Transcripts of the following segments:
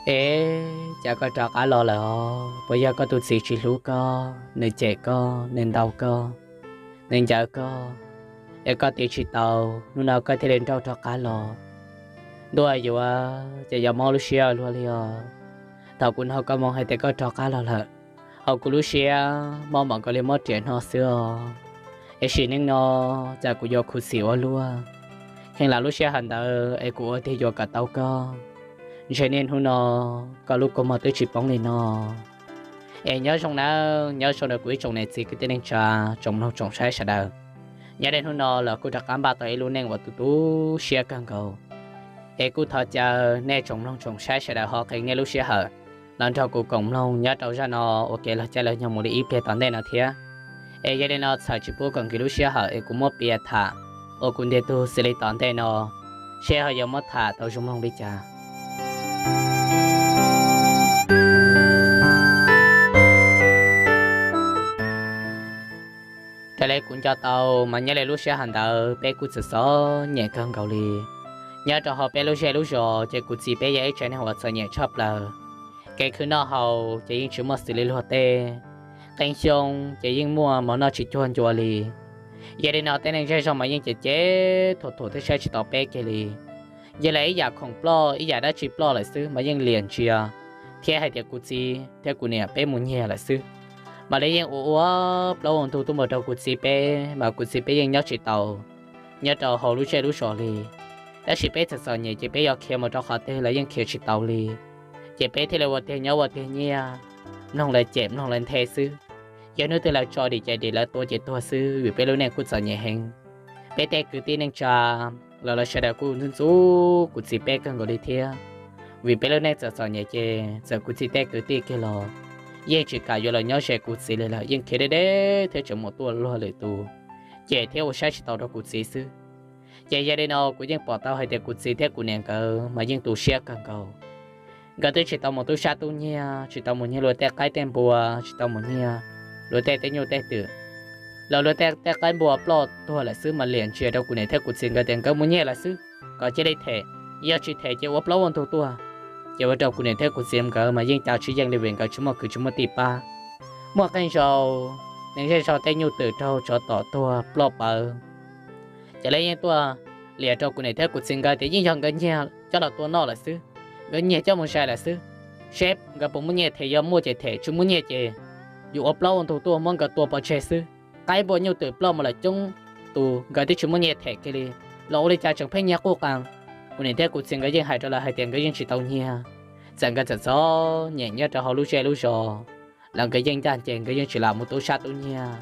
Es cas koj rov qab los lawm os? Puas yog koj tus txiv tsis hlub koj, nws cem koj, nws ntaus koj, nws ncaws koj, es koj tiv tsis tau, hnub no koj thiaj li nrauj rov qab los? Ntuj yuav, ces yog mob lub siab luaj li os. Thaum kuv hnov koj moo hais tias koj rov qab los lawm, ho kuv lub siab mob mam nkaus li mob riam hno xwb os. Es sim neej no cas kuv yuav khuv xim ua luaj, kheev lam lub sij hawm ntawd es kuv ua tiag yuav kom tau koj. Ntshe niaj hnub no koj lub kua muag twb tsis poob li no. Es nyob zoo nawb, nyob zoo rau kuv ib tsoom niam txiv kwv tij neej tsa, tsoom mloog tsoom saib sawv daws. Nyob li hnub no los kuj rov qab npaj tau ib lub neej uas tu tu siab kawg nkaus. Es kuj thov caw nej tsoom mloog tsoom saib sawv daws ho qee nej lub sij hawm los nrog kuv koom mloog nyob rau zaj no ua kev laug caij laug nyoog mus li ib pliag tom ntej no thiab. Es yog li no txhawm tsis pub kom nkim lub sij hawm es kuv muab piav tham ua kuv ntiag tug xws li tom ntej no, seb ho yuav muab tham tau zoo mloog li cas. Raws li kuv nco tau mas nyob li lub sij hawm ntawd peb kuj txom txom nyem kawg nkaus li. Nyob rau hauv peb lub zej lub zos ces kuv txiv peb yog ib tsev neeg uas txom nyem tshaj plaws. Kev khwv noj haus ces yeej tsis muaj xws li luag tej, qee xyoo ces yeej muaj mov noj tsis cuag ncua li. Yog li no tej neeg zej zog mas yeej cem cem thuam thuam thiab saib tsis taus peb kiag li. Yog li ib yam khoom ploj ib yam dab tsi ploj lawm xwb mas yeej liam ntsia thiab hais tias kuv txiv thiab kuv niam peb mus nyiag lawm xwb. Mam li yeej ua ua plaub ua ntug tuaj mus rau kuv txiv peb, mas kuv txiv peb yeej nyob tsis tau nyob rau hauv lub zej lub zos li. Tab sis peb txom txom nyem ces peb yuav khiav mus rau qhov twg los yeej khiav tsis tau li. Ces peb thiaj li ua tiag nyob ua tiag nyiag, mloog lawv cem mloog lawv nthe xwb. Yog hnub twg lawv tso dim ces dim, lawv tua ces tuag xwb, vim peb lub neej kuj txom nyem heev. Peb tej kwv tij neej tsa los lawv sawv daws kuj ntxub ntxub kuv txiv peb kawg nkaus li thiab. Vim peb lub neej txom txom nyem ces txawm kuv txiv tej kwv tij kiag los yeej tsis kam yuav los nyob ze kuv txiv li lawm, yeej khiav deb deb thiab tseem mus tuaj luag lwm tus, cem thiab ua saib tsis taus rau kuv txiv xwb. Ces yog li no kuv yeej pom tau hais tias kuv txiv thiab kuv niam nkawd mas yeej tu siab kawg nkaus. Nkawd twb tsis tau mus tub sab tub nyiag, tsis tau mus nyiag luag tej qaib tej npua, tsis tau mus nyiag luag tej teb nyuj tej twm. Los luag tej tej qaib npua ploj tuag lawm xwb mas liam ntsia rau kuv niam thiab kuv txiv nkawd tias nkawd mus nyiag lawm xwb, kom cia li them, yog tsis them ces ua plaub ua ntug tuaj. Ces ua rau kuv niam thiab kuv txiv nkawd mas yeej cav tsis yeej li vim nkawd tsis muaj kwv tsis muaj tij pab. Muaj qee zaus neeg zej zog tej nyuj twm raug tsov tom tuag ploj pawv, ces lawv yeej tuaj liam rau kuv niam thiab kuv txiv nkawd tias yeej yog nkawd nyiag coj los tua noj lawm xwb, nkawd nyiag coj mus zais lawm xwb, seb nkawd puas muaj nyiaj them, yog muaj ces them, tsis muaj nyiaj ces yuav ua plaub ua ntug tuaj muab nkawd tua pov tseg xwb. Qaib npua nyuj twm ploj mus lawm coob tus, nkawd twb tsis muaj nyiaj them kiag li, los ua li cas tseem pheej nyiag quj qas. Kuv niam thiab kuv txiv nkawd yeej hais rau lawv hais tias nkawd yeej tsis tau nyiag, txawm nkawd txom txom nyem nyob rau hauv lub zej lub zos los nkawd yeej ncaj ncees, nkawd yeej tsis lam mus tub sab tub nyiag.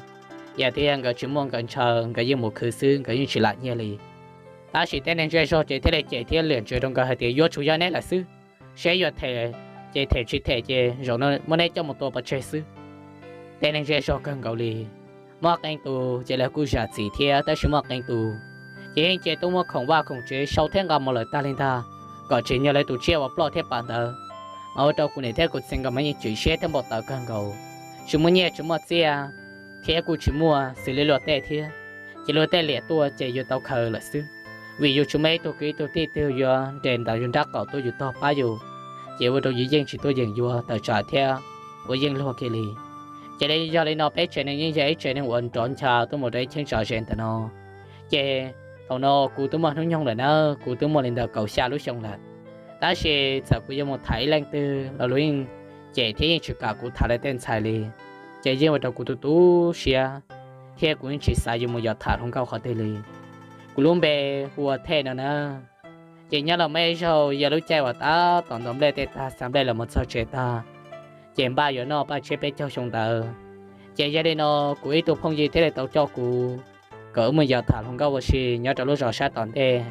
Yog tias yog nkawd tsis muaj nkawd ntshaw, nkawd yeej mus khwv xwb, nkawd yeej tsis lam nyiag li. Tab sis tej neeg zej zog ces thiaj li cem thiab liam ntsia rau nkawd hais tias yuav tsum yog neb lawm xwb, seb yuav them ces them, tsis them ces zaum no muab neb coj mus tua pov tseg xwb. Tej neeg zej zog kawg nkaus li. Muaj qee tus ces lawv kuj zam txim thiab, tab sis muaj qee tus ces yeej cia tuaj muab khoom vaj khoom tsev sau thiab nqa mus lawm tag li ntag, kom tsim nyog lawv tus tsiaj uas ploj thiab pam ntawd. Mas ua rau kuv niam thiab kuv txiv nkawd mas yeej chim siab thiab npau taws kawg nkaus. Tsis muaj nyiaj tsis muaj txiaj thiab kuj tsis muaj xws li luag tej thiab, ces luag tej liam tuaj ces yuav tau khaws lawm xwb, vim yus tsis muaj ib tug kwv ib tug tij twg yuav nres ntawm yus nrab qaum tuaj yus tog pab yus, ces ua rau yus yeej tsis tuaj yeem yuav tawm tsam thiab ua yeej luag kiag li. Ces li yog li no peb tsev neeg yeej yog ib tsev neeg uas nrov ncha tuaj mus rau ib cheeb tsam ze ntawm no. Ces thaum no kuv twb muaj hnub nyoog lawm na, kuv twb muaj li ntawm kaum xya lub xyoo lawm. Tab sis txawm kuv yuav mus tham ib leej twg los luag yeej cem thiab yeej tsis kam kuv tham lawv tej ntxhais li. Ces yeej ua rau kuv tu tu siab, thiab kuv yeej tsis xav yuav mus yos tham hluas nkauj qhov twg li. Kuv lub npe hu ua Thej no na. Ces nyob los muaj ib zaug yog lub caij uas tab tom ntaus nplej tej tag, xa nplej los mus txog tsev tag, ces npaj yuav noj paj tsiab peb caug xyoo ntawd. Ces yog li no kuv ib tug phooj ywg thiaj li tau coj kuv kom wb mus yos tham hluas nkauj ua si nyob rau lub zos sab tom ntej.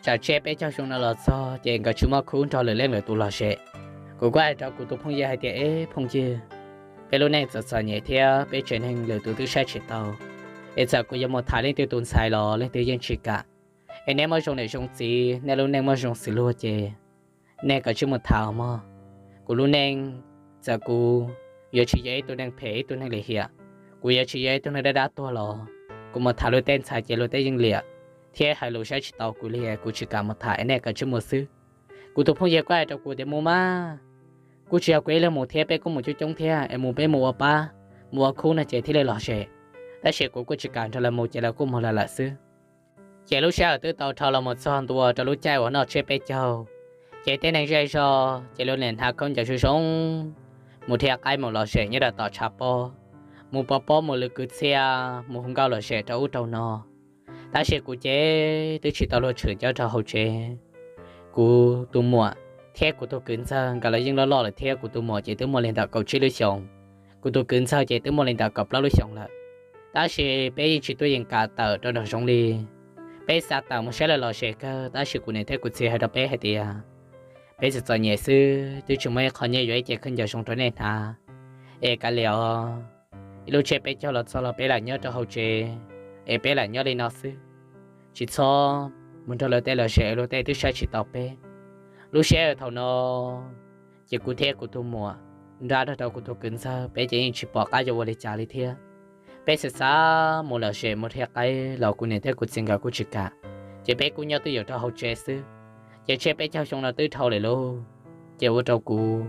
Tsam tsiab peb caug xyoo no los txog ces nkawd tsis muaj khub nrog lwm leej lwm tus los zem. Kuv kuj hais rau kuv tus phooj ywg hais tias, eb phooj ywg, peb lub neej txom txom nyem thiab peb tsev neeg lwm tus twb saib tsis tau, es txawm kuv yuav mus tham leej twg tus ntxhais los leej twg yeej tsis kam. Es neb muaj zoo niam zoo txiv, nej lub neej muaj zoo xws luag ces nej kav tsij mus tham mog. Kuv lub neej, txawm kuv yuav tsis yog ib tug neeg phem ib tug neeg lim hiam, kuv yuav tsis yog ib tug neeg dab dab tuag los, kuv mus tham luag tej ntxhais ces luag tej yeej liam thiab hais lus saib tsis tau kuv li, kuv tsis kam mus tham, es nej kav tsij mus xwb. Kuv tus phooj ywg kuj hais rau kuv tias mus mas, kuj tsis yog kuv ib leeg mus thiab, peb kuj mus coob coob thiab es mus peb mus ua pab, mus ua khub no ces thiaj li lom zem. Tab sis kuv kuj tsis kam nrog lawv mus ces lawv kuj mus lawv lawm xwb. Ces lub sij hawm twb tau dhau los mus txog ntua rau lub caij uas noj tsiab peb caug, ces tej neeg zej zog ces lawv niaj hnav khaub ncaws zoo zoo mus dhia qaib mus lom zem nyob rau tom tshav pob, mus pov pob mus lwm kwv txhiaj mus hu nkauj lom zem rau ub rau no. Tab sis kuv ces twb tsis tau luag tshwm nyob rau hauv tsev. Kuv tus muam thiab kuv tus kwv ntxawg nkawd los yeej loj loj lawm thiab, kuv tus muam ces twb muaj li ntawm kaum tsib lub xyoos, kuv tus kwv ntxawg ces twb muaj li ntawm kaum plaub lub xyoos lawm. Tab sis peb yeej tsis tuaj yeem kam tawm rau nraum zoov li. Peb xav tawm mus saib lawv lom zem kawg, tab sis kuv niam thiab kuv txiv hais rau peb hais tias, peb txom txom nyem xwb, twb tsis muaj ib qho nyiaj yuav ib ce khaub ncaws zoo rau nej hnav, es kav liam os, ib lub tsiab peb caug los txog los peb lam nyob rau hauv tsev, es peb lam nyob li no xwb, tsis txhob mus nrog luag tej lom zem, luag tej twb saib tsis taus peb. Lub sij hawm thaum no ces kuv thiab kuv tus muam nrog rau kuv tus kwv ntxawg peb ces yeej tsis pom qab yuav ua li cas li thiab. Peb xav xav mus lom zem mus dhia qaib los kuv niam thiab kuv txiv nkawd kuj tsis kam, ces peb kuj nyob twj ywm rau hauv tsev xwb. Ces tsiab peb caug xyoo no twb dhau lawm lauj, ces ua rau kuv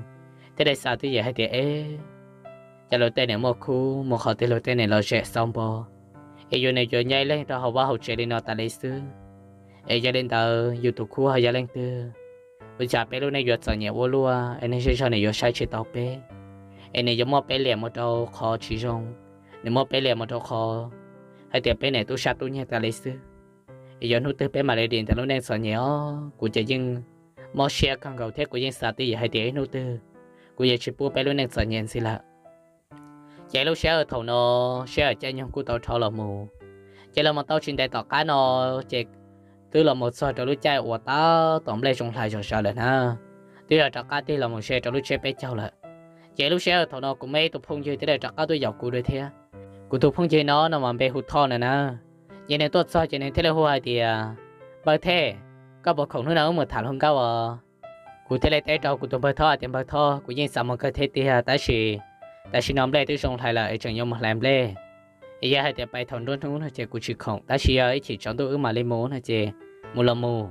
thiaj li xav twj ywm hais tias, e, cas luag tej niam muaj khub mus qhov twg luag tej niam lom zem xau npo, es yuav niam yuav nyob ib leeg rau hauv vaj hauv tsev li no tas li xwb. Es yog li ntawd yus tus khub ho yog leej twg? Ua cas peb lub neej yuav txom nyem ua luaj es neeg zej zog nws yuav saib tsis taus peb, es nws yuav muab peb liam mus rau qhov tsis zoo, nws muab peb liam mus rau qhov hais tias peb niam tub sab tub nyiag tas li xwb. Es yog hnub twg peb mam li dim ntawm lub neej txom nyem os. Kuv ces yeej mob siab kawg nkaus thiab kuv yeej xav twj ywm hais tias ib hnub twg kuv yuav tsis pub peb lub neej txom nyem ntxiv lawm. Ces lub sij hawm thaum no, sij hawm caij nyoog kuj tau dhau los mus, ces los mus tau tsis ntev tom qab no, ces twb los mus txog rau lub caij uas tab tom nplej zoo hlais zom zaws lawm na, twb yog rov qab tig los mus ze rau lub tsiab peb caug lawm. Ces lub sij hawm thaum no kuv muaj ib tug phooj ywg thiaj li rov qab tuaj yaum kuv dua thiab. Kuv tus phooj ywg no no mas npe hu Thoj no na. Ces nws tuaj txog ces nws thiaj li hu hais tias, npawg Thej, koj puas khoom hnub no wb mus tham hluas nkauj os? Kuv thiaj li teb rau kuv tus npawg Thoj tias, npawg Thoj, kuv yeej xav mus kawg thiab tiag, tab sis tam sim no nplej twb zoo hlais lawm es tseem yuav mus hlais nplej. Es yog hais tias pais thaum nruab hnub no ces kuv tsis khoom, tab sis yog ib chim tsaus ntuj wb mam li mus no ces mus los mus.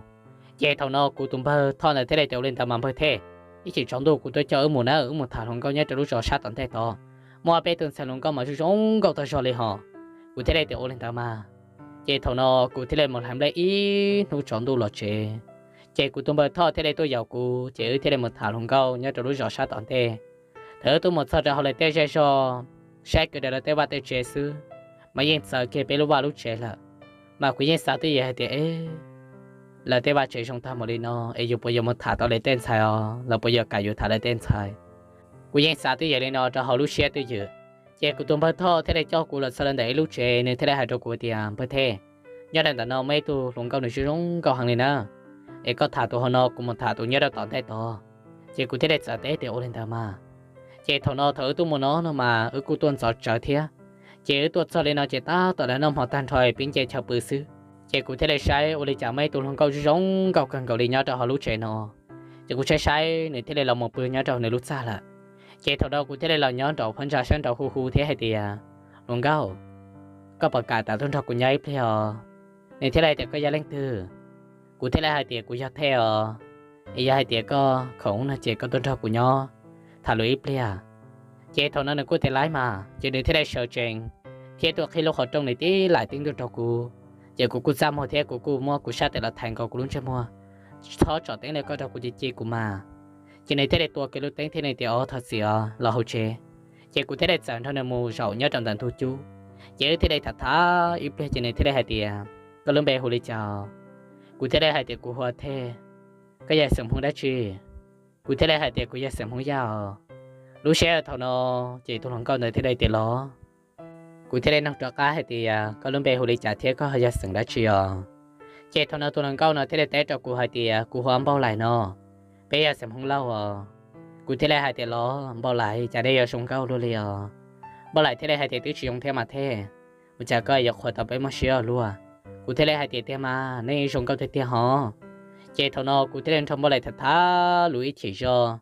Ces thaum no kuv tus npawg Thoj ntawd thiaj li tias, ua li ntawd mas npawg Thej, ib chim tsaus ntuj kuv tuaj coj wb mus na, wb mus tham hluas nkauj nyob rau lub zos sab tom ntej tod, muaj peb tug ntxhais hluas nkauj mas zoo zoo nkauj tag zog li hos. Kuv thiaj li tias, ua li ntawd mas. Ces thaum no kuv thiaj li mus hlais nplej ib hnub tsaus ntuj los tsev. Ces kuv tus npawg Thoj thiaj li tuaj yaum kuv, ces wb thiaj li mus tham hluas nkauj nyob rau lub zos sab tom ntej. Thaum wb tuaj mus txog rau hauv lawv tej zej zog, saib kiag daim lawv tej vaj tej tsev xwb, mas yeej txawv kiag peb lub vaj lub tsev lawm. Mas kuv yeej xav twj ywm hais tias, e, lawv tej vaj tsev zoo tag mus li no es yus puas yuav mus tham tau lawv tej ntxhais os, lawv puas yuav kam yuav tham lawv tej ntxhais? Kuv yeej xav twj ywm li no rau hauv lub siab twj ywm. Ces kuv tus npawg Thoj thiaj li coj kuv los txog rau ntawm ib lub tsev, nws thiaj li hais rau kuv tias, npawg Thej, nyob rau ntawm no muaj ib tug hluas nkauj nws zoo zoo nkauj heev li na, es koj tham tus hauv no, kuv mus tham tus nyob rau tom ntej tod. Ces kuv thiaj li txawm teb tias, ua li ntawd mas. Ces thaum no thaum wb tuaj mus no no mas wb kuj tuaj ntxov tsawv thiab. Ces wb tuaj txog li no ces tab tom lawv noj hmo tag nrho pib nce chaw pw xwb. Ces kuv thiaj li saib ua li cas muaj ib tug hluas nkauj zoo zoo nkauj kawg nkaus li nyob rau hauv lub tsev no. Ces kuv saib saib nws thiaj li los mus pw nyob rau nws lub txaj lawm. Ces thaum no kuv thiaj li los nyob nraum phab ntsa sab nraud hu hu thiab hais tias, hluas nkauj, koj puas kam tawm tuaj nrog kuv nyob ib pliag os? Nws thiaj li hais tias, koj yog leej twg? Kuv thiaj li hais tias, kuv yog Thej os. Es yog hais tias koj khoom no ces koj tuaj nrog kuv nyob tham lus ib pliag. Ces thaum no nws kuj tias laib mas, ces nws thiaj li sawv tsees thiab tuaj qhib lub qhov rooj nws tib laim teeb ntuj rau kuv. Ces kuv kuj txaj muag thiab kuv kuj muab kuv sab tes los thaiv nkaus kuv lub ntsej muag, txhob tsom teeb li koj rau kuv ci ci kuv mas. Ces nws thiaj li tua kiag lub teeb thiab nws tias, o, thov txim os, los hauv tsev. Ces kuv thiaj li txawm nrog nws mus zaum nyob rau ntawm ntug cub. Ces wb thiaj li tham tham ib pliag ces nws thiaj li hais tias, koj lub npe hu li cas? Kuv thiaj li hais tias, kuv hu ua Thej. Koj yog xeem Hmoob dab tsi? Kuv thiaj li hais tias, kuv yog xeem Hmoob Yaj os. Lub sij hawm thaum no ces tus hluas nkauj ntawd thiaj li tias, los. Kuv thiaj li nug rov qab hais tias, koj lub npe hu li cas thiab koj yog xeem dab tsi os? Ces thaum no tus hluas nkauj no thiaj li teb rau kuv hais tias, kuv hu ua Npauj Laim no, peb yog xeem Hmoob Lauj os. Kuv thiaj li hais tias, los Npauj Laim, cas nej yuav zoo nkauj luaj li os? Npauj Laim thiaj li hais tias, twb tsis zoo thiab mas Thej, ua cas koj yuav qhuas tau peb muaj siab ua luaj? Kuv thiaj li hais tias, tiag mas, nej zoo nkauj tiag tiag hos. Ces thaum no kuv thiaj li nrog Npauj Laim tham tham lus ib chim zog.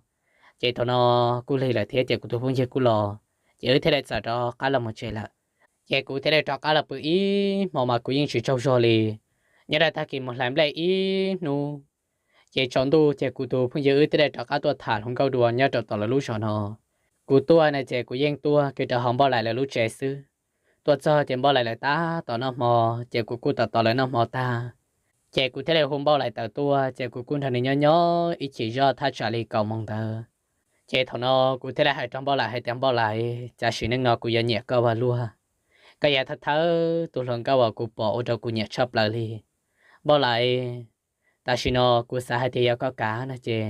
Ces thaum no kuj lig lawm thiab ces kuv tus phooj ywg kuj los, ces wb thiaj li txawm rov qab los mus tsev lawm. Ces kuv thiaj li rov qab los pw ib hmo mas kuv yeej tsis tsaug zog li. Nyob rau tag kis mus hlais nplej ib hnub, Ces tsaus ntuj ces kuv tus phooj ywg wb thiaj li rov qab tuaj tham hluas nkauj dua nyob rau tom lawv lub zos no. Kuv tuaj no ces kuv yeej tuaj kiag rau hauv Npauj Laim lawv lub tsev xwb. Tuaj txog ces Npauj Laim lawv tab tom noj hmo, ces kuv kuj tos tos lawv noj hmo tag, ces kuv thiaj li hu Npauj Laim tawm tuaj, ces kuv kuj nrog nws nyob nyob ib chim zoj thaj tsam li kaum moos ntawd. Ces thaum no kuv thiaj li hais rau Npauj Laim hais tias, Npauj Laim, tam sim neej no kuv yuav nyiam koj ua luaj, koj yog thawj thawj tus hluas nkauj uas kuv pom ua rau kuv nyiam tshaj plaws li. Npauj Laim, tam sim no kuv xav hais tias yog koj kam no ces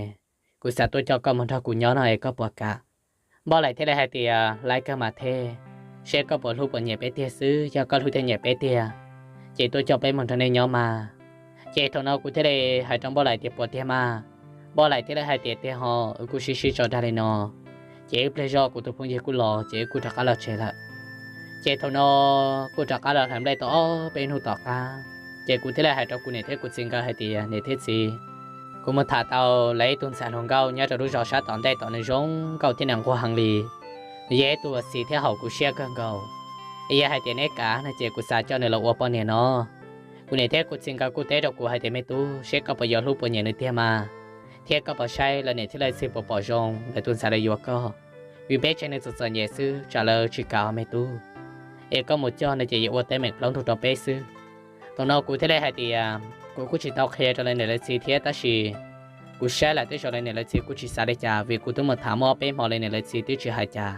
kuv xav tuaj coj koj mus nrog kuv nyob no es koj puas kam? Npauj Laim thiaj li hais tias, Laib kawg mas Theb, seb koj puas hlub puas nyiam peb tiag xwb, yog koj hlub thiab nyiam peb tiag, ces tuaj coj peb mus nrog nej nyob mas. Ces thaum no kuv thiaj li hais rau Npauj Laim tias, Puas tiag mas? Npauj Laim thiaj li hais tias, Tiag ho, wb kuj sib sib tso dag li no, ces ib pliag zoj kuv tus phooj ywg kuj los, ces wb kuj rov qab los tsev lawm. Ces thaum no kuj rov qab los hlais nplej tau ob peb hnub tom qab, ces kuv thiaj li hais rau kuv niam thiab kuv txiv nkawd hais tias, Niam thiab txiv, kuv mus tham tau lawv ib tug ntxhais hluas nkauj nyob rau lub zos sab tom ntej tom, nws zoo nkauj thiab nws nquag heev li. Nws yog ib tug uas xis thiab haum kuv siab kawg nkaus. Es yog hais tias neb kam no ces kuv xav coj nws los ua poj niam no. Kuv niam thiab kuv txiv nkawd kuj teb rau kuv hais tias, Me tub, seb koj puas yuav hlub puas nyiam nws tiag mas, thiab koj puas saib lawv niam thiab lawv txiv puas pom zoo lawv tus ntxhais los yuav koj, vim peb tsev neeg txom txom nyem xwb, tsam lawv tsis kam os me tub. Es koj mus coj no ces yuav ua teeb meem plaub ntug rau peb xwb. Thaum no kuv thiaj li hais tias kuv kuj tsis tau qhia rau lawv niam lawv txiv thiab, tab sis kuv saib lawm tej zaum lawv niam lawv txiv kuj tsis xav li cas, vim kuv twb mus tham muaj ob peb hmo lawv niam lawv txiv twb tsis hais cas.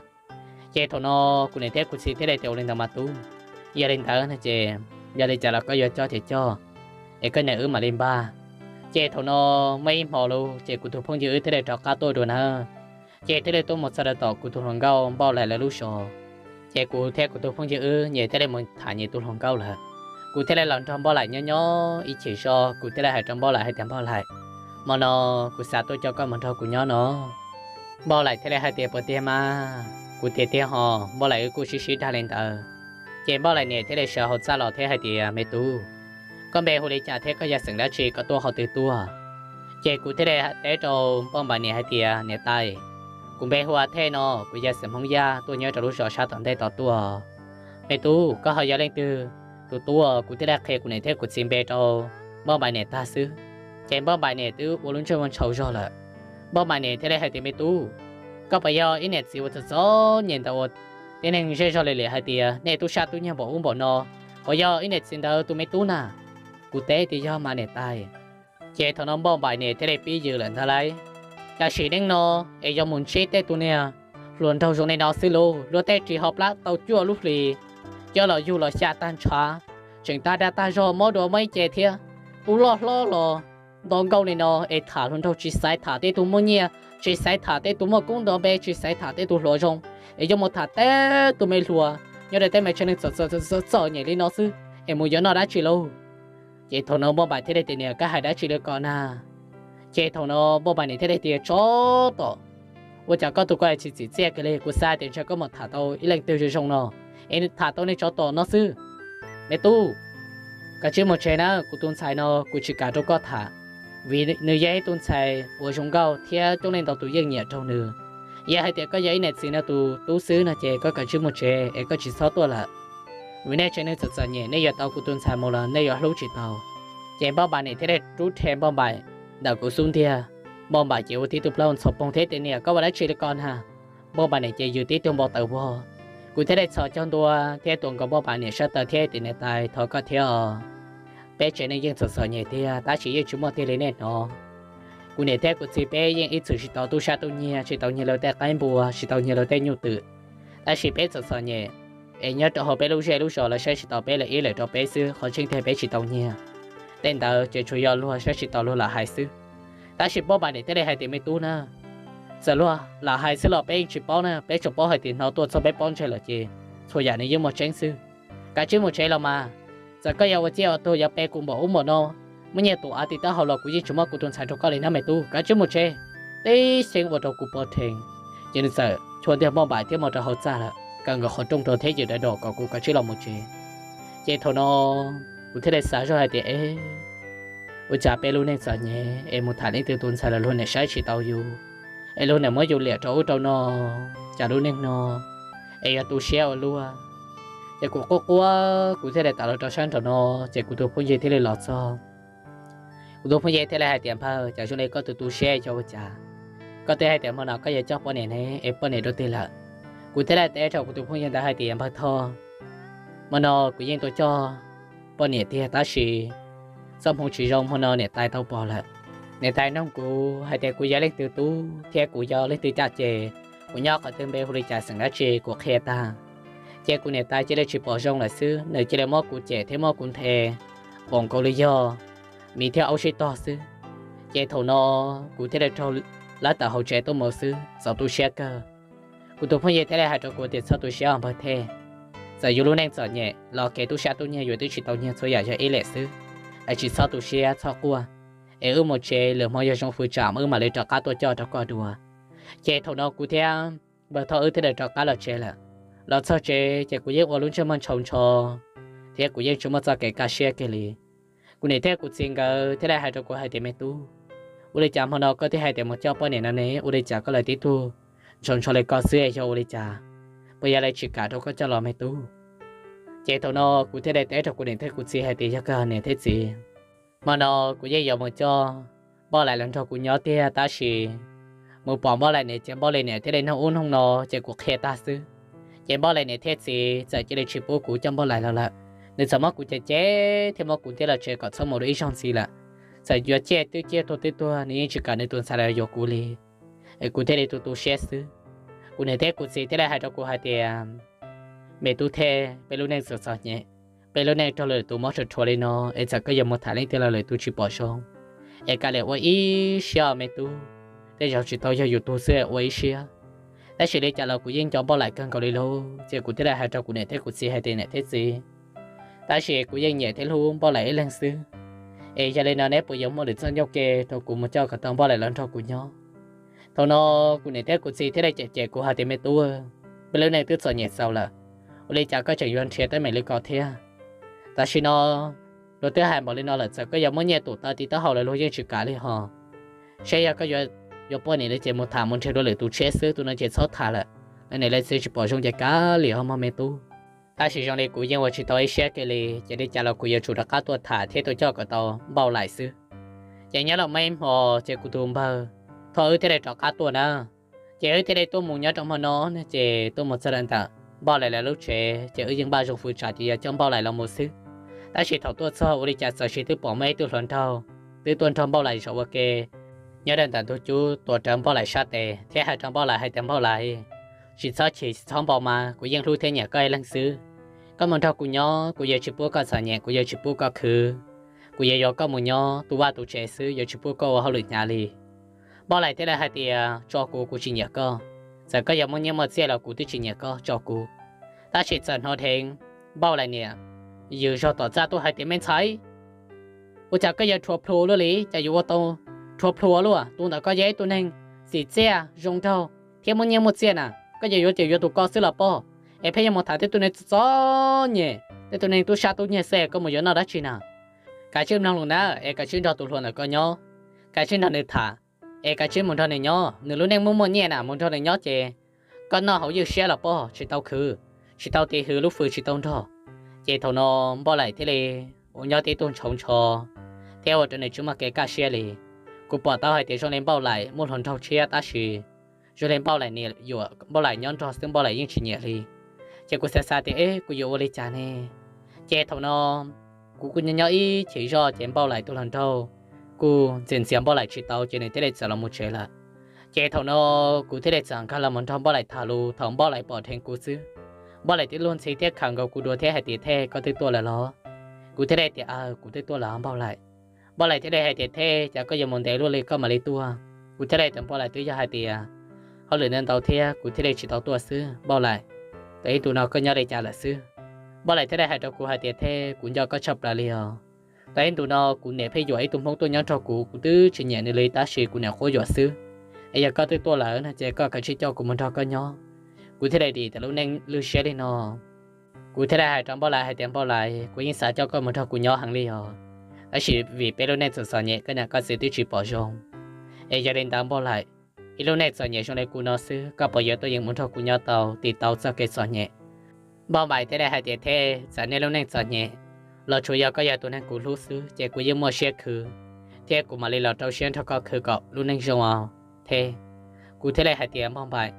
Ces thaum no kuv niam thiab kuv txiv thiaj li tias, Ua li ntawd mas tub, yog li ntawd no ces yog li cas los koj yuav coj ces coj, es koj niam wb mam li npaj. Ces thaum no muaj ib hmo lauj, ces kuv tus phooj ywg wb thiaj li rov qab tuaj dua na. Ces thiaj li tuaj mus txog rau tom kuv tus hluas nkauj Npauj Laim lawv lub zos. Ces kuv thiab kuv tus phooj ywg wb nyias thiaj li mus tham nyias tus hluas nkauj lawm. Kuv thiaj li los nrog Npauj Laim nyob nyob ib chim zog, kuv thiaj li hais rau Npauj Laim hais tias, Npauj Laim, hmo no kuv xav tuaj coj koj mus nrog kuv nyob no. Npauj Laim thiaj li hais tias, Puas tiag mas? Kuv tias, Tiag ho. Npauj Laim wb kuj sib sib dag li ntawd. Ces Npauj Laim niam thiaj li sawv hauv txaj los thiab hais tias, Me tub, koj npe hu li cas thiab koj yog xeem dab tsi, koj tuaj qhov twg tuaj? Ces kuv thiaj li teb rau Npauj Npaim niam hais tias, Niam tais, kuv npe hu ua Thej no, kuv yog xeem Hmoob Yaj, tuaj nyob rau lub zos sab tom ntej tom tuaj. Me tub, koj ho yog leej twg? Tus tub, kuv thiaj li qhia kuv niam thiab kuv txiv npe rau Npauj Npaim niam tag xwb, ces Npauj Npaim niam twb ua lub ntsej muag ntshau zog lawm. Npauj Npaim niam thiaj li hais tias, Me tub, koj puas yog ib niam txiv uas txom txom nyem ntawd uas tib neeg zej zog li liam hais tias nej tub sab tub nyiag npaum ub npaum no? Puas yog ib niam txiv ntawd tus me tub na? Kuv teb tias, Yog mas niam tais. Ces thaum no Npauj Npaim niam thiaj li pib yws lawm ntag lauj. Tam sim neej no es yuav mus ntsib tej tus niag hluas nraug zoo li no xwb lauj, luag tej ris ho plab tau cuaj lub hlis, coj los yug los xya tag ntshav, tseem tag dag tag zog, mob dua mob ib ce thiab. Tub loj hlob los nto nkauj li no es tham hluas nraug tsis xaiv tham tej tus muaj nyiaj, tsis xaiv tham tej tus muaj koob nto npe, tsis xaiv tham tej tus hluas zoo, es yuav mus tham tej tus me hluas nyob rau tej me tsev neeg txom txom nyem li no xwb es mus yuav noj dab tsi lauj? Ces thaum no Npauj Npaim thiaj li tias, Niam, koj hais dab tsi li ko na? Ces thaum no Npauj Npaim niam thiaj li tias, Tsov tom, ua cas koj tus koj tsis txim txiaj kiag li? Kuv xav tias ntshe koj mus tham tau ib leej twg zoo zoo no, es tham tau niag tsov tom no xwb. Me tub, kav tsij mus tsev na, kuv tus ntxhais no kuv tsis kam rau koj tham, vim nws yog ib tug ntxhais uas zoo nkauj thiab coob leej ntau tus yeej nyiam rau nws. Yog hais tias koj yog ib niam txiv no tus tub xwb no ces koj kav tsij mus tsev es koj tsis txhob tuaj lawm, vim nej tsev neeg txom txom nyem, nej yuav tau kuv tus ntxhais mus los nej yuav hlub tsis tau. Ces Npauj Npaim niam thiaj li rub rhe Npauj Npaim ntawm kuv xub ntiag. Npauj Npaim ces ua tib tug plaub ntxhov poog thiab tias, Niam, koj ua dab tsi li ko na? Npauj Npaim niam ces yws tib tug npau taws vog. Kuv thiaj li txhos caug ntua thiab tuav nkaus Npauj Npaim niam sab taw thiab tias, Niam tais, thov koj thiab os. Peb tsev neeg yeej txom txom nyem tiag, tab sis yeej tsis muaj tiag li nej hnov. Kuv niam thiab kuv txiv peb yeej ib txwm tsis tau tub sab tub nyiag, tsis tau nyiag luag tej qaib npua, tsis tau nyiag luag tej nyuj twm. Tab sis peb txom txom nyem, es nyob rau hauv peb lub zej lub zos lawv saib tsis taus peb, lawv iab lawm rau peb xwb, qhov tseeb tiag peb tsis tau nyiag. Tej ntawd ces tsuas yog luag saib tsis taus luag lam hais xwb. Tab sis Npauj Npaim niam thiaj li hais tias, Me tub na, txawm luag lam hais xwb los peb yeej tsis paub na, peb tsuas paub hais tias hnov tuaj txog peb pob ntseg lawm ces txhua yam nws yeej muaj tseeb xwb. Kav tsij mus tsev los mas, txawm koj yuav ua ciaj ua tuag yuav pe kuv npaum ub npaum no, muaj nyiaj tus av tiv taub hau los kuv yeej tsis muab kuv tus ntxhais rau koj li na me tub, kav tsij mus tsev. Tib xyeeb ua rau kuv pov rhees, ces nws txawm chua ntiag Npauj Npaim thiab mus rau hauv txaj lawm, kaw nkaus qhov rooj rau thiab yws daim dos kom kuv kav tsij los mus tsev. Ces thaum no kuv thiaj li xav zoj hais tias, E, ua cas peb lub neej txom nyem es mus tham leej twg tus ntxhais los luag niam saib tsis taus yus, es luag niam muab yus liam rau ub rau no, cas lub neej no es yuav tu siab ua luaj. Ces kuv quaj quaj kuv thiaj li tawm los rau sab nraum no, ces kuv tus phooj ywg thiaj li los txog. Kuv tus phooj ywg thiaj li hais tias, Npawg, cas zoo li koj tu tu siab yog ua cas? Koj twb hais tias hmo no koj yuav coj poj niam ne, es poj niam dua twg lawm? Kuv thiaj li teb rau kuv tus phooj ywg ntawd hais tias, Npawg Thoj, hmo no kuv yeej tuaj coj poj niam tiag, tab sis txoj hmoo tsis zoo, hmo no niam tais tau pom lawm. Niam tais nug kuv hais tias kuv yog leej twg tub thiab kuv yog leej twg caj ces kuv nyob qhov twg, npe hu li cas, xeem dab tsi, kuv qhia tag. Ces kuv niam tais cia li tsis pom zoo lawm xwb, nws cia li muab kuv cem thiab muab kuv nthe npaum nkaus li yog miv thiab aub sib tog xwb. Ces thaum no kuv thiaj li raug lab tawm hauv tsev tuaj mus xwb, txaus tu siab kawg. Kuv tus phooj ywg thiaj li hais rau kuv tias, Txhob tu siab os npawg Thej, txawm yus lub neej txom nyem los kev tub sab tub nyiag yus twb tsis tau nyiag txhua yam yog ib lim xwb. Es tsis txhob tu siab, txhob quaj, es wb mus tsev, lwm hmo yog zoo fwv tsam wb mam li rov qab tuaj coj rau koj dua. Ces thaum no kuv thiab npawg Thoj wb thiaj li rov qab los tsev lawm. Los txog tsev ces kuv yeej ua lub ntsej muag ntshau ntsho thiab kuv yeej tsis muaj txoj kev kaj siab kiag li. Kuv niam thiab kuv txiv nkawd thiaj li hais rau kuv hais tias, Me tub, ua li cas hmo no koj thiaj hais tias mus coj poj niam no ne? Ua li cas koj lawv tib tug ntshau ntsho li koj xwb, yog ua li cas? Puas yog lawv tsis kam rau koj coj los me tub? Ces thaum no kuv thiaj li teb rau kuv niam thiab kuv txiv hais tias, Yog kawg niam thiab txiv, hmo no kuv yeej yuav mus coj Npauj Laim los nrog kuv nyob tiag, tab sis mus pom Npauj Laim niam ces Npauj Laim niam thiaj li nug ub nug no ces kuv qhia tag xwb. Ces Npauj Laim niam thiab txiv txawm cia li tsis pub kuv coj Npauj Laim los lawm. Nws txawm muab kuv cem cem thiab muab kuv ntiab los tsev kom txhob mus dua ib zaug ntxiv lawm. Txawm yuav ciaj twb ciaj, tuag twb tuag, nws yeej tsis kam nws tus ntxhais los yuav kuv li. Es kuv thiaj li tu tu siab xwb. Kuv niam thiab kuv txiv thiaj li hais rau kuv hais tias, Me tub Thej, peb lub neej txom txom nyem, peb lub neej raug lwm tus mob rhuav rhuav li no, es txawm koj yuav mus tham leej twg los lwm tus tsis pom zoo. Es kav liam ua ib siab os me tub, tej zaum tsis tau yog yus tug xwb, ua ib siab. Tab sis li cas los kuv yeej nco Npauj Laim kawg nkaus li lauj, ces kuv thiaj li hais rau kuv niam thiab kuv txiv hais tias, Niam thiab txiv, tab sis kuv yeej nyiam thiab hlub Npauj Laim ib leeg xwb. Es yog li no neb puas yuav muaj lwm txoj ncauj ke rau kuv mus coj kom tau Npauj Laim los nrog kuv nyob? Thaum no kuv niam thiab kuv txiv thiaj li cem cem kuv hais tias, Me tub, peb lub neej twb txom nyem txaus lawm, ua li cas koj tseem yuav nrhiav teeb meem li ko thiab? Tam sim no luag twb hais npaum li no lawm, txawm koj yuav muab nyiaj tum taw tiv taub hau los luag yeej tsis kam li hos. Saib yog koj yuav poj niam li ces mus tham mus nrhiav dua lwm tus tshiab xwb, tus no ces txhob tham lawm, lawv niam lawv txiv tsis pom zoo ces kav liam ho mog me tub. Tab sis zoo li kuv yeej ua tsis tau ib siab kiag li, ces li cas los kuv yuav tsum rov qab tuaj tham thiab tuaj coj kom tau Npauj Laim xwb. Ces nyob los muaj ib hmo ces kuv tus npawg Thoj wb thiaj li rov qab tuaj na. Ces wb thiaj li tuaj mus nyob rau hmo no, ces tuaj mus txog rau ntawm Npauj Laim lawv lub tsev ces wb yeej npaj zoo fwv tsam ces yuav coj Npauj Laim los mus xwb. Tab sis thaum tuaj txog ua li cas txawm sis twb pom muaj ib tug hluas nraug twb tuaj nrog Npauj Laim zaum ua ke nyob rau ntawm ntug cub tuav rawv Npauj Laim sab tes thiab hais rau Npauj Laim hais tias, Npauj Laim, tsis txhob chim tsis txhob npau mas, kuv yeej hlub thiab nyiam koj ib leeg xwb. Koj mus nrog kuv nyob, kuv yuav tsis pub koj txom nyem, kuv yuav tsis pub koj khwv, kuv yuav yuav koj mus nyob tu vaj tu tsev xwb, yuav tsis pub koj ua hauj lwm hnyav li. Npauj Laim thiaj li hais tias, Tso kuv, kuv tsis nyiam koj. Txawm koj yuav muaj nyiaj muaj txiaj los kuv twb tsis nyiam koj, tso kuv. Tab sis txawm hnov dheev Npauj Laim niam yws zog tom txaj tuaj hais tias, Me ntxhais, ua cas koj yuav rhuav plhuav luaj li? Cas yuav ua tau rhuav plhuav luaj? Tus ntawm koj yog ib tug neeg txim txiaj zoo nraug thiab muaj nyiaj muaj txiaj na, koj yuav yuav ces yuav tus ko xwb los pob, es pheej yuav mus tham tej tug neeg txom txom nyem, tej tug neeg tub sab tub nyiag xwb, koj mus yuav noj dab tsi na? Kav tsij mloog lus na, es kav tsij nrog tus hluas ntawm koj nyob, kav tsij nrog nws tham, es kav tsij mus nrog nws nyob, nws lub neej muaj muaj nyiaj na, mus nrog nws nyob ces koj noj hauv ywj siab los pob, tsis tau khwv, tsis tau tiv hws lub fwv, tsis tau nrog. Ces thaum no Npauj Laim thiaj li ua nyob tib tug ntshauv ntsho thiab ua rau nws tsis muaj kev kaj siab li. Kuv pom tau hais tias zoo li Npauj Laim muaj hluas nraug tshiab tab sis zoo li Npauj Laim niam yuam Npauj Laim nyob nrog xwb Npauj Laim yeej tsis nyiam li. Ces kuv xav xav tias, Eb, kuv yuav ua li cas ne? Ces thaum no kuv kuj nyob nyob ib chim zoj ces Npauj Laim tus hluas nraug kuj ntxias ntxias Npauj Laim tsis tau ces nws thiaj li txawm los mus tsev lawm. Ces thaum no kuv thiaj li txawm nkag los mus nrog Npauj Laim tham lus, thaum Npauj Laim pom dheev kuv xwb, Npauj Laim twb luag ntxhi thiab khawm nkaus kuv dua thiab hais tias, Thej, koj twb tuaj lawm los? Kuv thiaj li tias, Aws, kuv twb tuaj lawm Npauj Laim. Npauj Laim thiaj li hais tias, Thej, cas koj yuav mus ntev luaj li koj mam li tuaj? Kuv thiaj li tias, Npauj Laim, twb yog hais tias hauj lwm ntau ntau thiab kuv thiaj li tsis tau tuaj xwb Npauj Laim. Tau ib ntus no koj nyob li cas lawm xwb? Npauj Laim thiaj li hais rau kuv hais tias, Thej, kuv nco koj tshaj plaws li os. Tau ib ntus no kuv niam pheej yuam ib tug Hmoob tuaj nyob nrog kuv, kuv twb tsis nyiam nws li tab sis kuv niam quab yuam xwb. Es yog koj twb tuaj lawm no ces koj kav tsij coj kuv mus nrog koj nyob. Kuv thiaj li dim tias lub neej lwj siab li no. Kuv thiaj li hais rau Npauj Laim hais tias, Npauj Laim, kuv yeej xav coj koj mus nrog kuv nyob heev li os, tab sis vim peb lub neej txom txom nyem koj niam koj txiv twb tsis pom zoo. Es yog li ntawd Npauj Laim, ib lub neej txom nyem zoo li kuv no xwb koj puas yuav tuaj yeem mus nrog kuv nyob tau tiv tau txoj kev txom nyem? Npauj Laim thiaj li hais tias, Thej, txawm nej lub neej txom nyem los tsuav yog koj yog tus neeg kuv hlub xwb ces kuv yeej muaj siab khwv thiab kuv mam li los rau siab nrog koj khwv kom lub neej zoo os Theb. Kuv thiaj li hais tias, Npauj Npaim,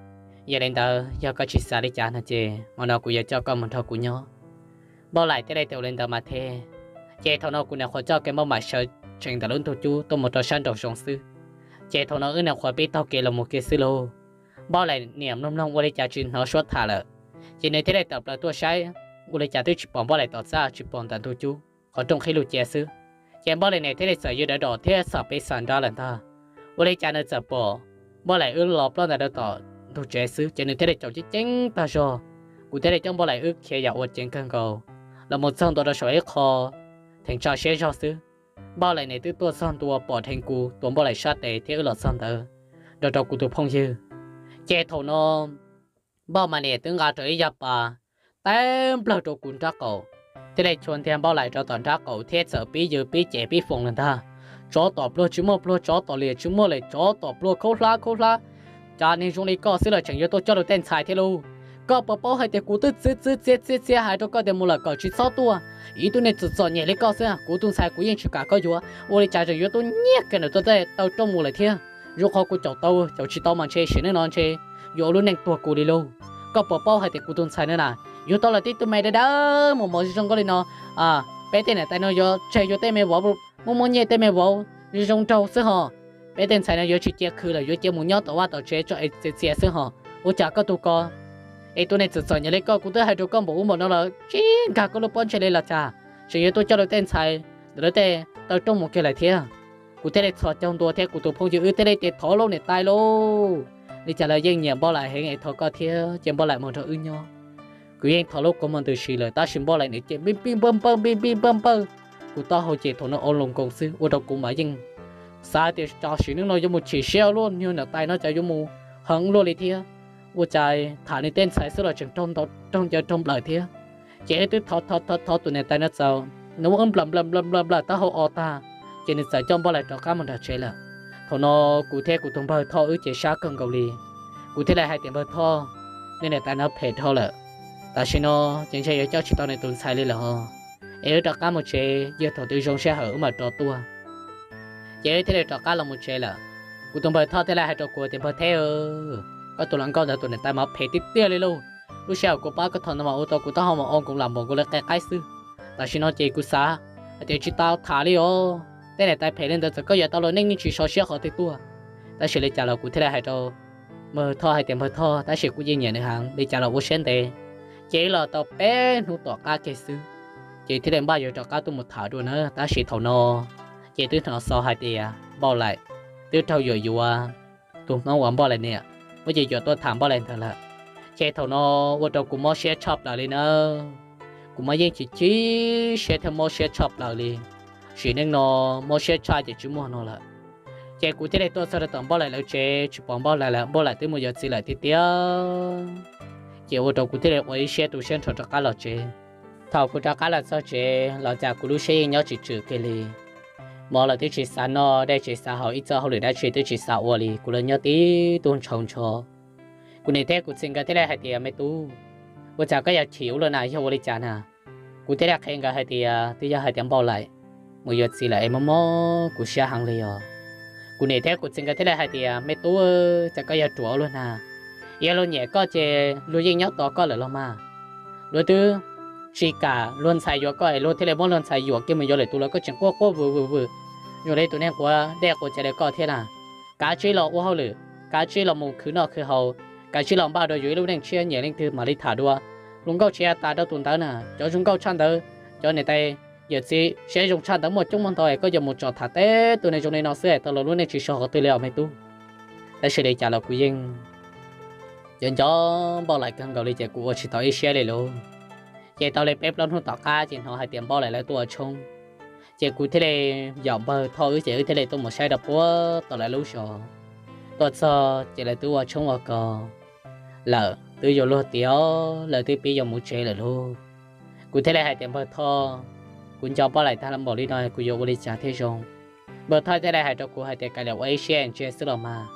yog li ntawd yog koj tsis xav li cas no ces hmo no kuv yuav coj koj mus nrog kuv nyob. Npauj Laim thiaj li teb li ntawd mas Theb. Ces thaum no kuv nyuam qhuav coj kiag Npauj Npaim sawv tsees ntawm lub ntug cub tuaj mus rau sab nraum zoov xwb. Ces thaum no wb nyuam qhuav pib taug kev los mus kiag xwb lauj. Npauj Laim niam mloog mloog ua li cas tsis hnov suab tham lawm, ces nws thiaj li tawm plaws tuaj saib, ua li cas twb tsis pom Npauj Laim tom txaj, tsis pom ntawm ntug cub, qhov rooj qhib lug cia xwb. Ces Npauj Laim niam thiaj li txawm yws dawv dos thiab xam peb xam nrab lawm ntag. Ua li cas nws txawm pom Npauj Laim wb los ploj ntawm rau tom ntug tsev xwb, ces nws thiaj li caum ceeb ceeb tag zog. Kuv thiaj li coj Npauj Laim wb khiav yam ua ceev kawg nkaus los mus txog ntua rau saum ib qho theem tsa siab zog xwb. Npauj Laim niam twb tuaj txog ntua pom dheev kuv tuav Npauj Laim sab tes thiab wb los txog ntawd nrog rau kuv tus phooj ywg. Ces thaum no Npauj Npaim niam twb nqa rau ib yag pas tawb nplawg rau kuv nrab qaum, thiaj li chua ntiag Npauj Laim rau tom nrab qaum thiab txawm pib yws pib cem pib foom lawm ntag. Tsov tom pluag tsis muaj pluag, tsov tom liam tsis muaj liam, tsov tom pluag khaub hlab khaub hlab. Cas niag zoo li koj xwb los tseem yuav tuaj coj lus tej ntxhais thiab lauj? Koj puas paub hais tias kuv twb txwv txwv txiav txiav txiav hais rau koj tias mus lawm kom tsis txhob tuaj. Ib tug neeg txom txom nyem li koj xwb, kuv tus ntxhais kuv yeej tsis kam koj yuav, ua li cas tseem yuav tuaj nyiag kiag ntawm tuaj tej taw rooj mus lawm thiab? Zoo qhov kuv caum tau, caum tsis tau mas ntshe sim neej no ntshe yuav ua lub neej tuag kuv li lauj. Koj puas paub hais tias kuv tus ntxhais no na, yuav tau lawm tib tug me dawb dawb mos mos zoo zoo nkauj li no, peb tej niam tais no yuav tseg yuav tej me vauv muaj muaj nyiaj tej me vauv zoo zoo nraug xwb ho. Peb tej ntxhais no yuav tsis cia khwv lawm, yuav cia mus nyob tom vaj tom tsev tso es txias txias xwb ho. Ua cas koj tus ko es tus neeg txom txom nyem li koj, kuv twb hais rau koj npaum ub npaum no lawm tsis nkag koj lub pob ntseg li los cas, tseem yuav tuaj coj lawv tej ntxhais ntawm lawv tej taw rooj mus kiag lawm thiab. Kuv thiaj li txhos caug ntua thiab kuv tus phooj ywg wb thiaj li tias thov lauj niam tais lauj, li cas lawv yeej nyiam Npauj Laim heev es thov koj thiab cia Npauj Laim mus nrog wb nyob. Kuv yeej thov lub kua muag ntws si lawm tab sis Npauj Laim nws ces npij npij npawj npawj npij npij npawj npawj, kuv taub hau ces thaum no o loos nkoos xwb ua rau kuv mas yeej xav tias cov sim neej no yuav mus chim siab luaj, niag niam tais no cas yuav mus heev luaj li thiab. Ua cas tham nws tej ntxhais xwb los tseem raug ncaws raug nplawm thiab. Ces wb twb thov thov thov tus niam tais no txaus, nws muab wb nplawm nplawm nplawm nplawm nplawm taub hau o tag, ces nws txawm coj Npauj Laim rov qab mus nram tsev lawm. Thaum no kuv thiab kuv tus npawg Thoj wb ces sab kawg nkaus li. Kuv thiaj li hais tias npawg Thoj, nej niam tais no phem dhau lawm, tam sim no ces ntshe yuav coj tsis tau nws tus ntxhais li lawm os, es wb rov qab mus tsev, yog thaum twg zoo sij hawm wb mam rov tuaj. Ces wb thiaj li rov qab los mus tsev lawm. Kuv tus npawg Thoj thiaj li hais rau kuv tias npawg Theb, koj tus hluas nkauj ntawd tus niam tais mas phem tiag tiag li lauj. Lub sij hawm kuv pab koj thaum ntawd mas ua tau kuv taub hau mas o nkoos lam npaum nkaus li qe qaib xwb. Tam sim no ces kuv xav hais tias tsis tau tham li os, tej niam tais phem li ntawd txawm koj yuav tau los nej yeej tsis so siab qhov twg tuaj. Tab sis li cas los kuv thiaj li hais rau npawg Thoj hais tias npawg Thoj, tab sis kuv yeej nyiam nws heev, li cas los ua siab ntev. Ces wb los tau peb hnub tom qab kiag xwb, ces thiaj li npaj yuav rov qab tuaj mus tham dua na. Tab sis thaum no ces twb hnov xov hais tias Npauj Laim twb raug yuam yuav tus Hmoob uas Npauj Laim niam muab ces yuam tuaj tham Npauj Laim ntawd lawm. Ces thaum no ua rau kuv mob siab tshaj plaws li na. Kuv mas yeej chim chim siab thiab mob siab tshaj plaws li. Sim neej no mob siab tshaj ces tsis muaj no lawm. Ces kuv thiaj li tuaj txog rau tom Npauj Laim lawv tsev tsis pom Npauj Laim lawm, Npauj Laim twb mus yuav txiv lawm tiag tiag. Ces ua rau kuv thiaj li ua ib siab tu siab nrho rov qab los tsev. Thaum kuv rov qab los txog tsev los cas kuv lub siab yeej nyob tsis tswm kiag li. Mov los twb tsis xav noj, dej tsis xav haus, ib txoj hauj lwm dab tsi twb tsis xav ua li, kuv los nyob tib tug ntshaus ntsho. Kuv niam thiab kuv txiv nkawd thiaj li hais tias me tub, ua cas koj yuav chim ua luaj na, yog ua li cas na? Kuv thiaj li qhia nkawd hais tias twb yog hais tias Npauj Laim mus yuav txiv lawm es mob mob kuv siab heev li os. Kuv niam thiab kuv txiv nkawd thiaj li hais tias me tub, cas koj yuav ruam ua luaj na, yog luag nyiam koj ces luag yeej nyob tos koj lawm los mas. Luag twb tsis kam luag ntxhais yuav koj es luag thiaj li muab luag ntxhais yuam kiag mus yuav lwm tus los koj tseem quaj quaj vwm vwm vwm zoo li tus neeg quav dej quav cawv li koj thiab na. Kav tsij los ua hauj lwm, kav tsij los mus khwv noj khwv haus, kav tsij los npaj dua yuav ib lub neej tshiab, nyiam leej twg mam li tham dua. Hluas nkauj tsis tas rau tus ntawd na, cov zoo nkauj tshaj ntawd, cov niam tais yawm txiv siab zoo tshaj ntawd muaj coob muaj ntau es koj yuav mus tsom tham teb tus neeg zoo li no xwb es tau los lub neej tsis so qhov twg li os me tub. Tab sis li cas los kuv yeej nco nco Npauj Laim kawg nkaus li ces kuv ua tsis tau ib siab li lauj. Ces tau li peb plaub hnub tom qab ces hnov hais tias Npauj Laim lawv tuaj ua tshoob. Ces kuv thiaj li, yam npawg Thoj wb ces wb thiaj li tuaj mus saib rau puag tom lawv lub zos. Tuaj txog ces lawv twb ua tshoob ua kos lawm, twb yuav luag tiav, lawv twb pib yuav mus tsev lawm lauj. Kuv thiaj li hais tias npawg Thoj, kuv nco Npauj Laim tag npaum li no kuv yuav ua li cas thiaj zoo? Npawg Thoj thiaj li hais rau kuv hais tias kav liam ua ib siab ntsia xwb los mas.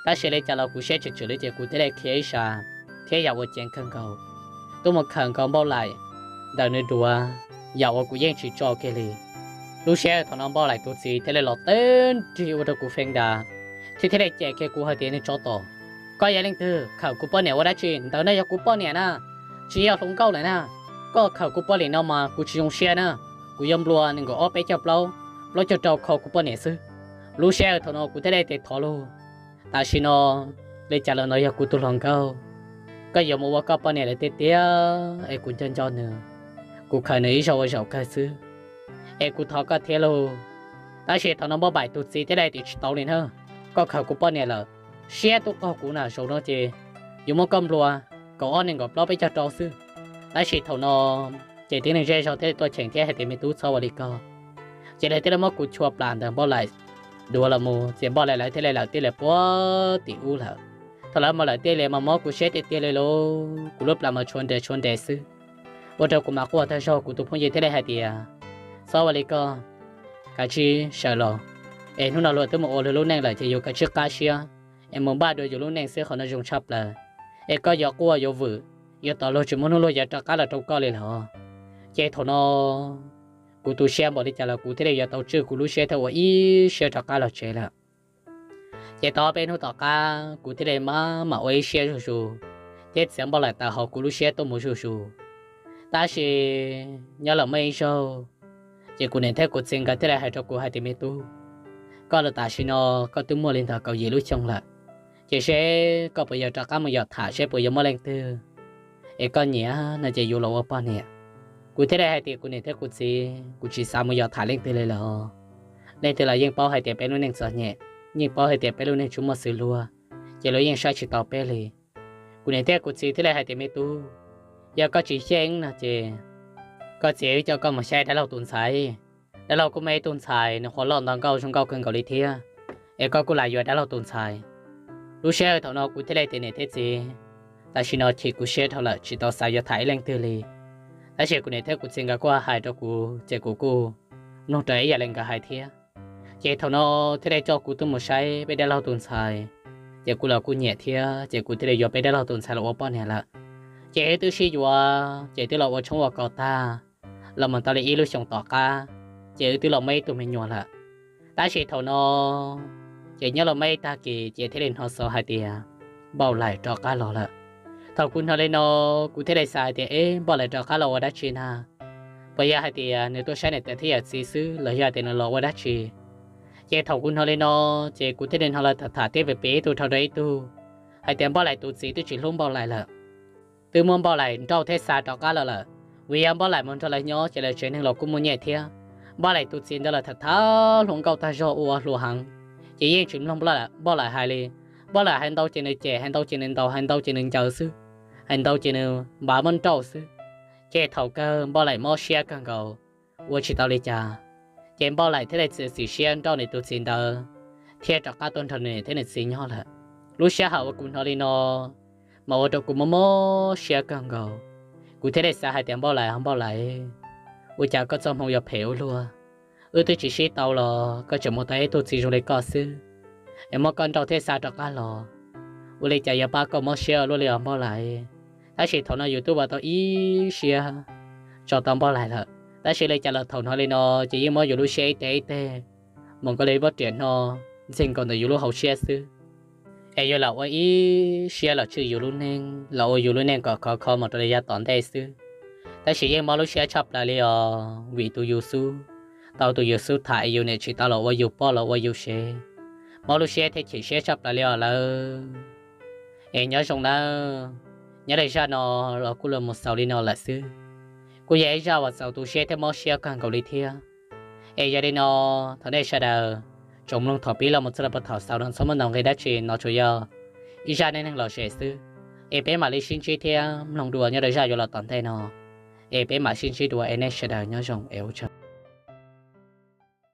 Tab sis li cas los kuv siab tsis tswm li ces kuv thiaj li khiav ib sas thiab yam ua ceev kawg nkaus tuaj mus khawm nkaus Npauj Laim ntawm nws duav, yam uas kuv yeej tsis tso kiag li. Lub sij hawm thaum no Npauj Laim tus txiv thiaj li los teb nrig ua rau kuv feev dav, thiab thiaj li cem kiag kuv hais tias, Niag tsov tom, koj yog leej twg? Khawm kuv poj niam ua dab tsi? Ntawd na yog kuv poj niam na, tsis yog hluas nkauj lawm na. Koj khawm kuv poj niam no mas kuv tsis zoo siab na. Kuv yuav nplua nees nkaum ob peb caug plaub, plaub caug rau kho kuv poj niam xwb. Lub sij hawm thaum no kuv thiaj li tes thov lug, Tam sim no li cas los ntawd yog kuv tus hluas nkauj, koj yuav mus ua koj poj niam lawm tiag tiag es kuv nco nco nws, kuv khawm nws ib zaug ua zaum kawg xwb, es kuv thov koj thiab lauj. Tab sis thaum no Npauj Laim tus txiv thiaj li tias, Tsis tau li na, koj khawm kuv poj niam lawm, siab tuaj qaug kuv na, zaum no ces yuav muab koj nplua kaum ob nees nkaum plaub peb caug rau xwb. Tab sis thaum no ces tib neeg zej zog thiaj li tuaj cheem thiab hais tias, Me tub, txhob ua li ko. Ces lawv thiaj li muab kuv chua plam ntawm Npauj Laim duav los mus, ces Npauj Laim lawv thiaj li lawm tij li puag tim ub lawm. Thaum lawv mus lawm tij li mas mob kuv siab tiag tiag li lauj, kuv lub plam mas tshuav nres tshuav nres xwb. Ua rau kuv mam quaj tag zog, kuv tus phooj ywg thiaj li hais tias, Txhob ua li ko, kav tsij sawv los, es hnub no luag twb mus ua luag lub neej lawm ces yus kav tsij qab siab es mus npaj dua yus lub neej xwb, qhov no zoo tshaj plaws. Es koj yuav quaj yuav vwm, yuav tom luag tsis muaj hnub luag yuav rov qab los rau koj li los. Ces thaum no kuv tu siab npaum li cas los kuv thiaj li yuav tau tswj kuv lub siab thiab ua ib siab rov qab los tsev lawm. Ces tau peb hnub tom qab kuv thiaj li maj mam ua ib siab zuj zus thiab txiav Npauj Laim tawm hauv kuv lub siab tuaj mus zuj zus. Tab sis nyob los muaj ib zaug, ces kuv niam thiab kuv txiv nkawd thiaj li hais rau kuv hais tias, Me tub, koj los tam sim no koj twb muaj li ntawd kaum yim lub xyoo lawm, ces seb koj puas yuav rov qab mus yos tham seb puas yuav muaj leej twg es koj nyiam no ces yuav los ua poj niam. Kuv thiaj li hais tias, Kuv niam thiab kuv txiv, kuv tsis xav mus yos tham leej twg li lawm. Leej twg los yeej paub hais tias peb lub neej txom nyem, yeej paub hais tias peb lub neej tsis muaj xws luag, ces luag yeej saib tsis taus peb li. Kuv niam thiab kuv txiv thiaj li hais tias, Me tub, yog koj tsis yeej no ces koj txiv wb coj koj mus saib dab laug tus ntxhais. Dab laug kuj muaj ib tug ntxhais nws qhuav loj nto nkauj zoo nkauj kawg nkaus li thiab, es koj kuj lam yuav dab laug tus ntxhais. Lub sij hawm thaum no kuv thiaj li tias, Niam thiab txiv, tam sim no chim kuv siab dhau lawm tsis tau xav yuav tham ib leej twg li. Tab sis kuv niam thiab kuv txiv nkawd kuj hais rau kuv ces kuv kuj mloog raws ib yam li nkawd hais thiab. Ces thaum no thiaj li coj kuv tuaj mus saib peb dab laug tus ntxhais, ces kuv los kuj nyiam thiab ces kuv thiaj li yuav peb dab laug tus ntxhais los ua poj niam lawm. Ces wb twb sib yuav ces twb los ua tshoob ua kos tag los mus tau li ib lub xyoos tom qab, ces wb twb los muaj ib tug me nyuam lawm. Tab sis thaum no ces nyob los muaj ib tag kis ces thiaj li hnov xov hais tias Npauj Laim rov qab los lawm. Thaum kuv hnov li no, kuv thiaj li xav hais tias, Eb, Npauj Laim rov qab los ua dab tsi na? Puas yog hais tias nws tuaj saib niam tais thiab yawm txiv xwb los yog hais tias nws los ua dab tsi? Ces thaum kuv hnov li no, ces kuv thiaj li hnov lawv tham tham thiab pem pem ib tug dhau rau ib tug hais tias Npauj Laim tus txiv twb tsis hlub Npauj Laim lawm, twb muab Npauj Laim nrauj thiab xa rov qab los lawm. Vim yog Npauj Laim mus nrog lawv nyob ces lawv tsev neeg los kuj muaj nyiaj thiab. Npauj Laim tus txiv ntawd los tham tham hluas nkauj tag zog ua hluas heev, ces yeej tsis mloog Npauj Laim hais li. Npauj Laim hais ntau ces nws cem, hais ntau ces nws ntaus, hais ntau ces nws ncaws xwb, hais ntau ces nws npav muab nrauj xwb. Ces thaum kawg Npauj Laim mob siab kawg nkaus, ua tsis tau li cas, ces Npauj Laim thiaj li txiav txim siab nrauj nws tus txiv ntawd thiab rov qab tuaj nrog nws niam thiab nws txiv nyob lawm. Lub sij hawm uas kuv hnov li no mas ua rau kuv mob mob siab kawg nkaus. Kuv thiaj li xav hais tias Npauj Laim, Npauj Laim, ua cas koj txoj hmoo yuav phem ua luaj? Wb twb tsis sib tau los koj tseem mus tau ib tug txiv zoo li koj xwb, es muab koj nrauj thiab xa rov qab los, ua li cas yuav pab koj mob siab ua luaj li os Npauj Laim? Tab sis thaum no yus twb ua tau ib siab tso tau Npauj Laim lawm, tab sis li cas los thaum hnov li no ces yeej muab yus lub siab ib teg ib teg mus nkaus li muab riam hno ntxig nkaus ntawm yus lub hauv siab xwb. Es yus los ua ib siab los tswj yus lub neej, los ua yus lub neej kom khov kho mus rau li yav tom ntej xwb. Tab sis yeej mob lub siab tshaj plaws li os, vim tus yus xub, tau tus yus xub tham es yus niam tsis tau los ua yus poj los ua yus sev. Mob lub siab thiab chim siab tshaj plaws li os lawm. Es nyob zoo nawb, nyob li zaj no los kuj los mus xaus li no lawm xwb. Kuj yog ib zaj uas txaus tu siab thiab mob siab kawg nkaus li thiab. Es yog li no, thov nej sawv daws tsoom mloog thaum pib los mus txog rau puag thaum xaus no txhob muaj ntau nqi dab tsi, no tsuas yog ib zaj neej neeg lom zem xwb. Es peb mam li sib ntsib thiab mloog dua nyob rau zaj yuav los tom ntej no. Es peb mam sib ntsib dua es nej sawv daws nyob zoo es ua tsaug.